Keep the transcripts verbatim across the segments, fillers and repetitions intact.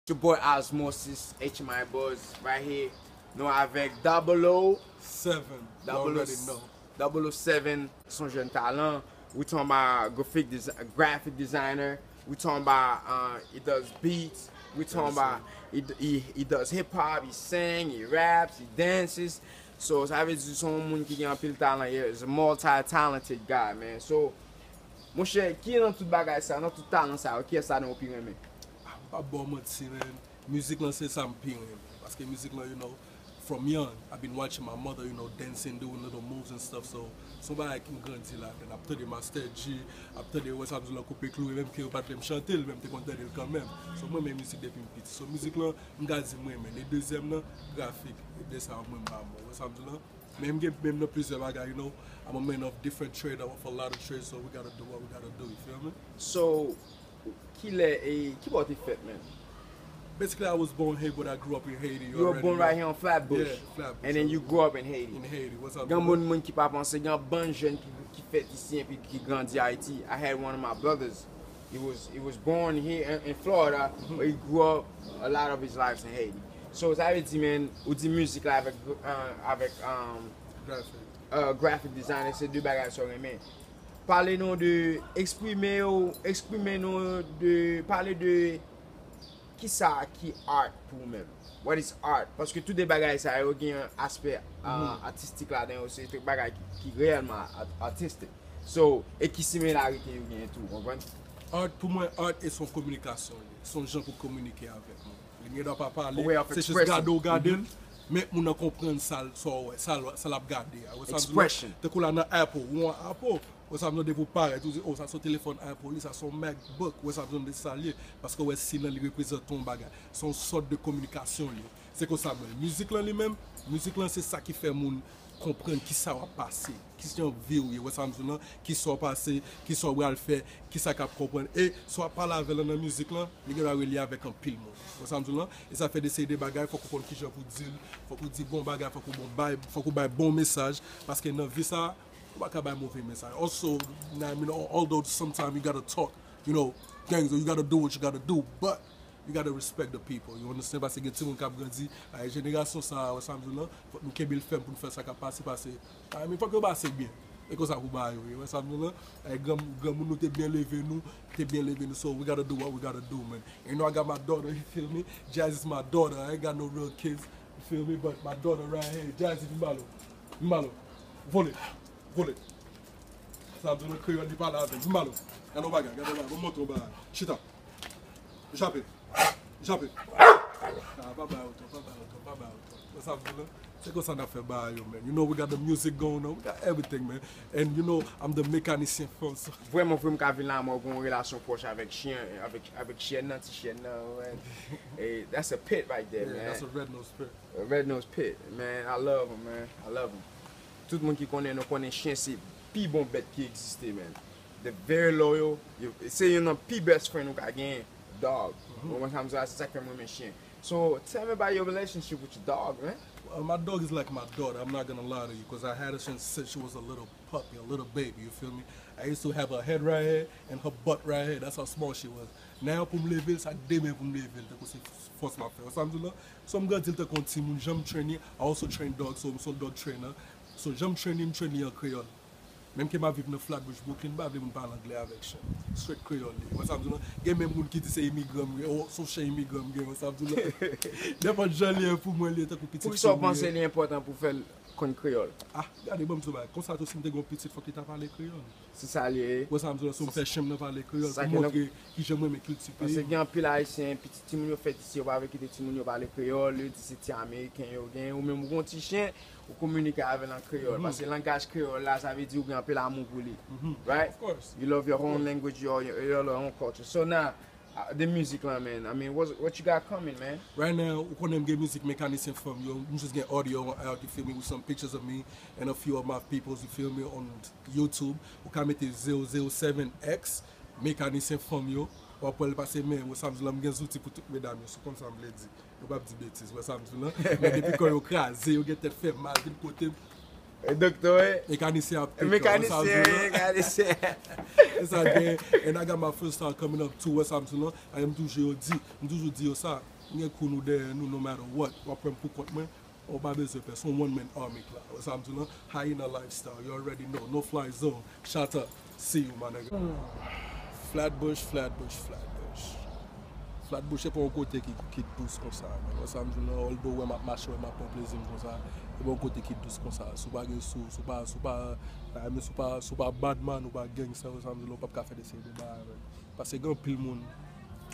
Your boy Osmosis, H M I Buzz, right here. Nou avèk Double O, Seven. You Double O, already know. Double O Seven, son jèn talan. We talking about graphic, des- graphic designer. We talking about uh, he does beats. We talking about he, he, he does hip hop, he sing, he raps, he dances. So, sa vle di se yon moun ki gen anpil talan. He is a multi-talented guy, man. So, monchè, ki nan tout bagay sa, nan tout talan sa yo, kiyès ladan w pi renmen? Ah, m p ap ba w manti, man. Mizik lan se sa m pi renmen. Paske mizik lan, you know, from young, I've been watching my mother, you know, dancing, doing little moves and stuff. So, se yon bagay ki m grandi ladan l. Ap tande Master G, ap tande, wè sa m di w la, Koupe Klouwe, menm ke yo pa t vle m chante l, men m te konn tande l kanmenm. So, mwen renmen mizik depi m piti. So, mizik lan, m ka di m renmen. E dezyèm nan, grafik. E de sa, mwen renmen. Wè sa m di w la? Men m gen, men m nan plizyè bagay, you know. I'm a man of different trade, I'm of a lot of trades, so we gotta do what we gotta do, you feel me? So, kilè e ki bò w te fèt, man? Basically, I was born here, but I grew up in Haiti. You were already born know. right here on Flatbush. Yeah, Flatbush. And then you grew up in Haiti. In Haiti, what's up, Gen bro? Moun, moun ki pa panse, gen bann jèn ki, ki fèt isi epi ki grandi Ayiti. I had one of my brothers. He was he was born here in, in Florida, but he grew up a lot of his life in Haiti. So, sa vle di, man, ou di mizik la avèk, uh, avèk um, Grafik. uh, graphic designer, se de bagay sa w renmen. Pale nou de, eksprime w, eksprime nou de, pale de kisa ki art pou ou menm. What is art? Paske tout de bagay sa yo gen yon aspè uh, atistik ladan yo, se tout bagay ki, ki reyèlman art- artistic. So, e ki similarite yo gen tou, konprann? Art, pou mwen, art e se yon kominikasyon li. Se yon jan pou kominike avèk moun. Li gen dwa pa pale, A way of se jis expressing. Gade w gade l, men moun nan konprann sa l, sa w wè, sa l, sa l ap gade a. Wè sa m di la? Expression. Tankou la nan Apple, ou an Apple, wè sa m di la, depi w parèt, ou di, oh, sa se yon telefòn Apple, li, sa se yon MacBook, wè sa m di la, se sa l ye. Paske wè siy lan li reprezante yon bagay. Se yon sòt de kominikasyon li. Se konsa mwen. Mizik lan li menm, mizik lan se sa ki fè moun konprann kisa w ap pase, ki jan vi w ye, wè sa m di w lan, kisa w pase, kisa w pral fè, kisa k ap konprann. E si w ap pale avè l nan mizik lan, li gen dwa relye avèk anpil moun. Wè sa m di w lan, e sa fè de seri de bagay, fòk ou konn kijan pou di l, fòk ou di bon bagay, fòk ou bon bay, fòk ou bay bon mesaj, paske nan vi sa, ou pa ka bay move mesaj. Also, you know what I mean, although sometimes you gotta talk, you know, gangs, you gotta do what you gotta do, but you gotta respect the people, you understand? Paske gen timoun k ap grandi, ay, jenerasyon sa a, wè sa m di w lan, fòk nou kenbe l fèm pou nou fè sa k ap pase, pase, ay, men fòk yo pase byen. E konsa pou bagay yo ye, wè sa m di w lan? Ay, gran, granmoun nou te byen leve nou, te byen leve nou, so we gotta do what we gotta do, man. And you know, I got my daughter, you feel me? Jazz is my daughter, I ain't got no real kids, you feel me? But my daughter right here, Jazz, vin ba lo, vin ba lo, vole, vole. Sa m di w nan kreyòl, li pale avè m. Vin ba lo. Gade yon bagay, gade yon bagay. Mwen montre yon bagay. Chita. Jape. Jape. Ah, pa bay otan, pa bay otan, pa bay otan. Wè sa m di w lan? Se konsa n ap fè bagay yo, man. You know, we got the music going on. We got everything, man. And you know, I'm the mécanicien femme, so. Vrèman, vrèman, m ka vin la, mwen gen yon relasyon pwòch avèk chyen, avèk, avèk chyèn nan, ti chyèn nan, man. E, that's a pit right there, Yeah, man. That's a red nose pit. Red Nose Pit, man. I love him, man. I love him. Tout moun ki konnen nou konnen chyen se pi bon bèt ki egziste, man. The very loyal. Yo- Se youn nan pi best friend ou ka genyen. Dog. Ou konprann sa m di la, se sa k fè m renmen chyen. So, tell me about your relationship with your dog, man. Uh, my dog is like my daughter. I'm not gonna lie to you, because I had her since, since she was a little puppy, a little baby. You feel me? I used to have her head right here and her butt right here. That's how small she was. Now, pou m leve l, sa de men pou m leve l, tankou se fòs m ap fè. Wè sa m di w lan? So, m grandi l tankou yon timoun, jan m train li, I also train dogs, so m se yon dog trainer. So, jan m train li, m train li an kreyòl. Menm ke m ap viv nan Flatbush, Brooklyn, m pa vle moun pale anglè avèk chen. Straight kreyòl li. Wè sa m di w lan? Gen menm moun ki di se imigran m ye, oh, se yon chen imigran m gen, wè sa m di w lan? Nenpòt jan li ye pou mwen, li ye tankou pitit fi m ye. Poukisa w panse li enpòtan pou fè l konn kreyòl? Ah, gade, ban m di w bagay. Konsa tou, si m te gen yon pitit, fòk li ta pale kreyòl. Se sa li ye. Wè sa m di w lan, si m fè chen m nan pale kreyòl, Sa pou gen montre kijan mwen renmen kilti peyi Paske m. Gen anpil Ayisyen, pitit timoun yo fèt isi, yo pa vle kite timoun yo pale kreyòl, yo di se ti Ameriken yo gen, ou menm ou gen yon ti chen, ou kominike avè l an kreyòl. Paske langaj kreyòl la, sa vle di ou gen anpil amou pou li. Right? Of course. You love your own language, your, your, your own culture. So now, uh, the music lan, man. I mean, what, what you got coming, man? Right now, ou konnen m gen mizik Mekanisyen Fanm yo. M jis gen audio out, you feel me, with some pictures of me and a few of my peoples, you feel me, on YouTube. Ou ka mete zero zero seven X, Mekanisyen Fanm yo. W ap wè l pase, men wè sa m di w lan, m gen zouti pou tout medam yo, si w konn sa m vle di. Yo p ap di betiz, wè sa m di w lan. Men depi kò yo kraze, yo gen tèt fè mal, vin kote m. E doktè, wi. Mekanisyen ap pik. Mekanisyen, mekanisyen. E sa gen, and I got my freestyle coming up too, wè sa m di non. A m toujou yo di, m toujou di yo sa. M gen kou nou dèyè nou, no matter what. W ap wè m pou kont mwen. Ou pa bezwen pèsonn, one man army k la. Wè sa m di non. Hyena lifestyle, you already know. No fly zone. Shut up. See you, my nigga. Flatbush, Flatbush, Flatbush. Flatbush se pa yon kote ki, ki dous konsa, men. Wè sa m di w lan, although wè m ap mache, wè m ap pran plezi m konsa, se pa yon kote ki dous konsa. Si w pa gen sou, si w pa, si w pa, I mean, si w pa, si w pa bad man, ou pa gangsta, wè sa m di w lan, ou p ap ka fè de seri de bagay, men. Paske gen anpil moun,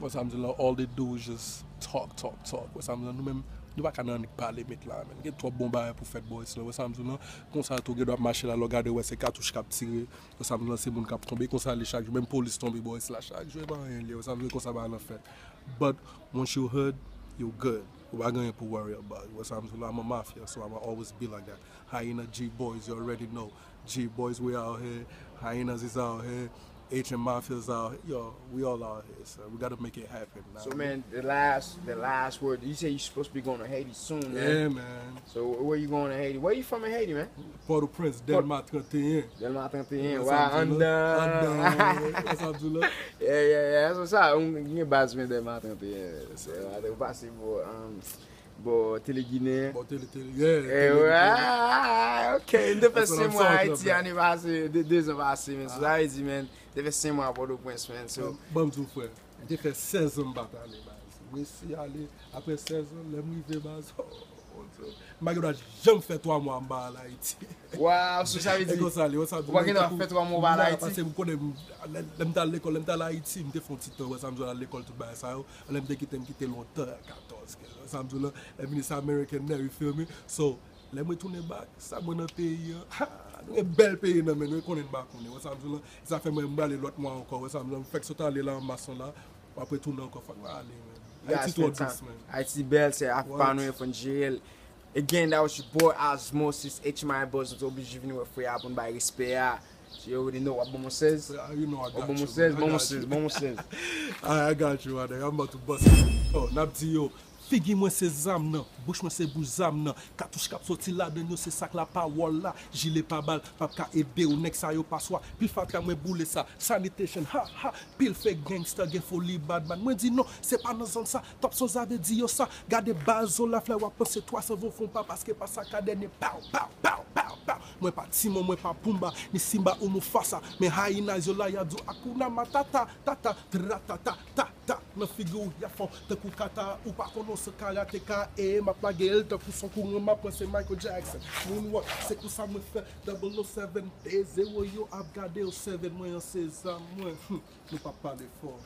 wè sa m di w lan, all they do is just talk, talk, talk. Wè sa m di w lan, nou menm, nou pa ka nan annik pale met la, men. Gen twòp bon bagay pou fèt bò isit lan, wè sa m di w lan. Konsa tou, gen dwa ap mache la, lè w gade, wè se katouch k ap tire. Wè sa m di w lan, se moun k ap tonbe konsa ale chak jou, menm polis tonbe bò isit la chak jou, e pa anyen l ye, wè sa m di w, konsa bagay lan fèt. But once you hood, you good. Ou pa gen anyen pou worry about. Wè sa m di w lan, I'm a mafia, so I'ma always be like that. Hyena G boys, you already know. G boys, we out here. Hyenas is out here. H and Mafia's out here. Yo, we all out here, so we gotta make it happen. So, man, the last, the last word. You say you supposed to be going to Haiti soon, man. Yeah, man. So, where you going to Haiti? Where you from in Haiti, man? Port-au-Prince, Delma trente et un. Delma trente et un. Wè, andan. Andan. Sa m di w lan. Yeah, yeah, yeah. So sa, ou gen baz mwen Delma trente et un. Se ou pase bò, um, bò Tele Ginen. Bò Tele, Tele, yeah. Eh, ouais, ok. M te fè senk mwa Ayiti ane pase, de, de zan pase, men. So, sa vle di, man, m te fè senk mwa Pòtoprens, man. So, ban m di w, frè. M te fè sèz an m pa t ale, baz. Mwen si ale, apre sèz an, lè m rive, baz, oh, Bondye. M pa gen dwa janm fè twa mwa m pa al Ayiti. Wow, so sa vle di, E konsa li, wè sa m di w ou pa gen dwa fè twa mwa ou pa al Ayiti? Paske m konnen, m- lè, lè m t al lekòl, lè m t al Ayiti, m te fè yon ti tan, wè sa m di w, al lekòl, tout bagay sa yo. Lè m te kite, m kite lontan, katòz, kenz, wè sa m di w lan, lè m vini se American Air, you feel me? So, lè m retounen back, sa mwen nan peyi an, ha, nou gen bèl peyi nan men nou, e konnen n pa konnen, wè sa m di w lan, e sa fè mwen m prale lòt mwa ankò, wè sa m di w lan, m fèk sot ale la an mas lan la, m ap retounen ankò, fòk mwen ale, man. Ayiti twò dous, man. Ayiti bèl, se afè pa nou, e fò n jere l. Again, that was your boy Osmosis, H my boss, nou te oblije vini wè frè a pou n bay respè a. So you already know, w ap ban m yon sèz? You know I got you, man. W ap ban m yon sèz, ban m yon sèz, ban m yon sèz. I, I got you, my nigga. I'm about to bust it. Oh, n ap di yo, figi mwen se zam nan, bouch mwen se bouch zam nan, katouch k ap soti ladan yo se sa k la pawòl la, jile pa bal, p ap ka ede w, nèg sa yo pa swa, pil fatra mwen boule sa, sanitation, ha, ha, pil fake gangsta, gen foli bad man, mwen di non, se pa nan zòn sa, Top Son Zave di yo sa, gade baz Zola flè w ap panse twa san von fon pa paske pa sa ka dènye, pow, pow, pow, pow, pow, mwen pa Timon, mwen pa Pumba, ni Simba ou Mufasa, men Hyena yo la y ap di w Hakuna Matata, tata, tratata, ta, ta, nan figi w y ap fè w tankou kata, ou pa konnen w se karateka, e m ap lage l tankou son kouran, m ap panse Michael Jackson, moonwalk, se konsa mwen fè, double oh seven, de zewo yo ap gade w, seven mwen an se zam mwen, hmm, nou p ap pale fò.